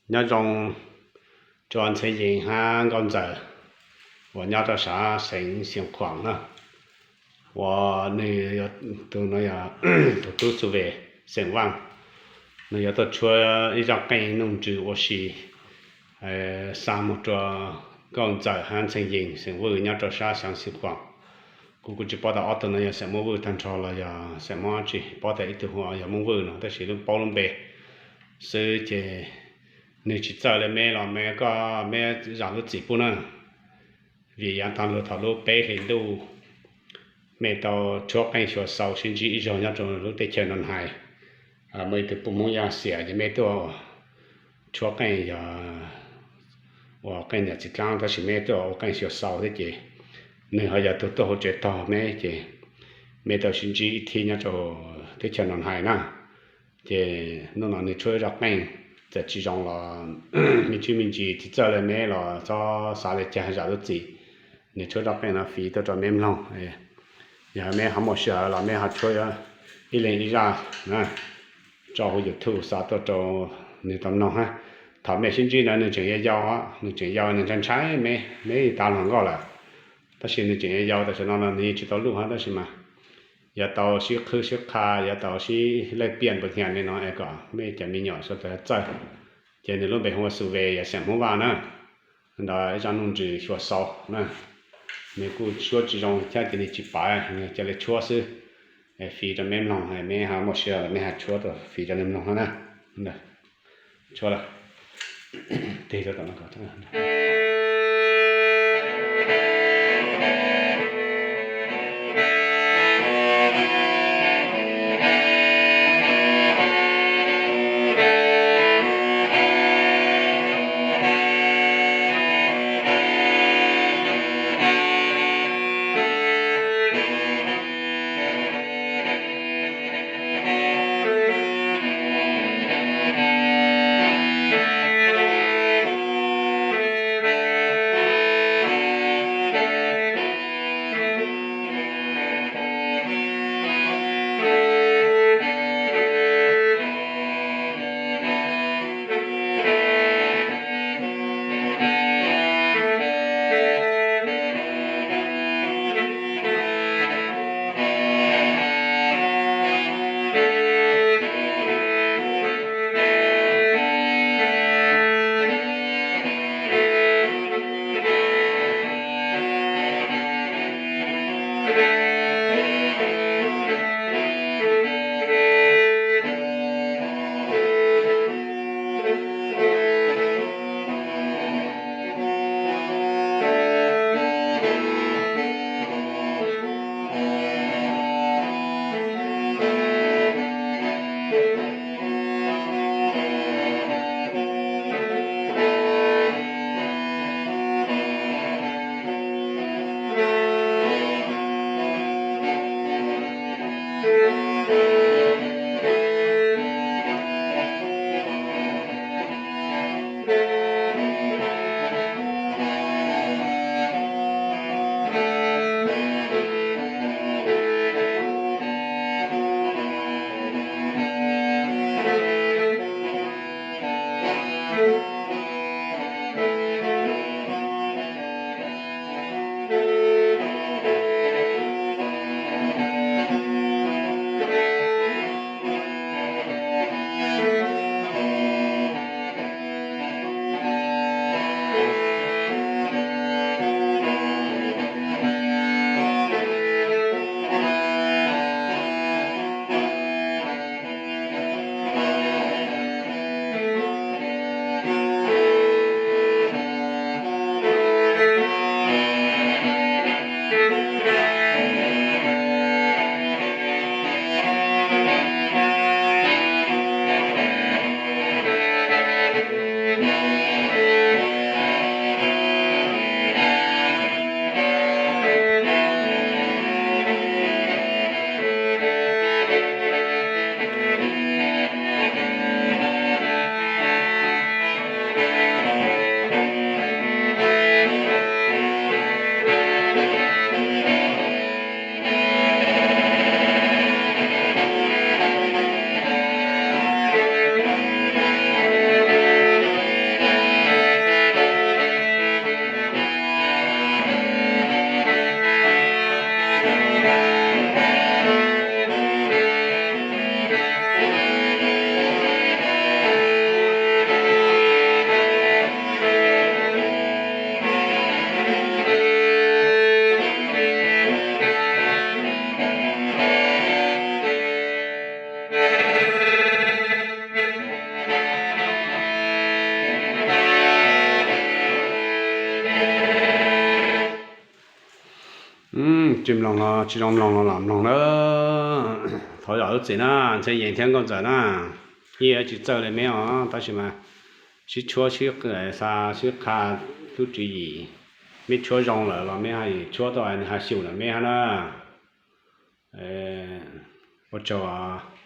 Nyob zoo rua Ntxhee Yees hab Nkauj Ntxawm uas nyob rua sab xeev Xeev Khuam na. Uas nwg yog, tug nuav yog tug tub Xuv Ves xeem Vaaj, nwg yuav tuaj tshuab ib zaj qeej nuj ntsws ua si xa moog rua Nkauj Ntxawm hab Ntxhee Yees xeem Vwj nyob rua sab xeev Xeev Khuam. Kuv kuj tsi paub tas ob tug nuav yog xeem Moob Vwj taag nrho los yog xeem Moob dlaab tsi, paub tas ib tug hu yog Moob Vwj no tab sis lub paub lub npe xwb ces nwg tsis txawj le meb los meb, koj meb zam lub txim pub na. Vim yav taag lug thaum lub peb hlis ntuj mej tau tshuab qeej xyuas xau sib ntsib ib zaug nyob rua lub teb chaws Noo Hais. Muaj ib tug puj Moob Yaj Xiam ces meb tuaj tshuab qeej yog ua qeej nyam txiv dlaab tab sis meb tuaj ua qeej xyuas xau thiab ces nwg ho yog tug tuaj huv tsev tog meb ces meb tau sib ntsib ib thib nyob rua teb chaws Noo Hais na. Ces nub no nwg tshuab zaj qeej, txawm tsis zoo los me ntsis me ntsis tsis txawj le meb los txhob xav le caag zam lub txim. Nwg tshuab zaj qeej no fiv tuaj rua meb mloog. Yog meb ho muaj sij hawm los meb ho tshuab ib leeg ib zaj na, tso huv YouTube xa tuaj rau nwg tau mloog hab. Thaum mej sib ntsib ntawd nwg tseem yau yau, nwg tseem yau nwg ntshai ntshai meb, meb tas hluas nkauj lawm. Tab sis nwg tseem yau yau tam sim no no nwg yeej tsis tau luj hab tab sis mas yuav tau sib qhwb sib qha, yuav tau sib lej piaj npaum nyag li no es kom mej cov me nyuam sawv daws txawj. Ces nwg lub npe hu ua Xuv Ves yog xeem Hmoob Vaj na. Ntawd ib zaj nuj ntsws xyuas xau na, nwg kuj tshuab tsis zoo thiab ces nwg tsis pav, nwg ca le tshuab xwb. Fiv rau meb mloog, meb ho muaj sij hawm los mej ho tshuab tuaj fiv rau nwg mloog no na. Tshuab lawm. Tig rau tom no kom Tsis mloog los tsis zoo mloog los los mloog na. Thov zam lub txim na, Ntxhee Yees thiab Nkauj Ntxawm na. Yeej tsis txawj li meb os, tab sis mas sib tshuab sib xa sib qha lub tswv yim. Meb tshuab zoo lawm los meb ho tshuab tuaj hais xyum ntawm meb hab na. Ua tsaug os.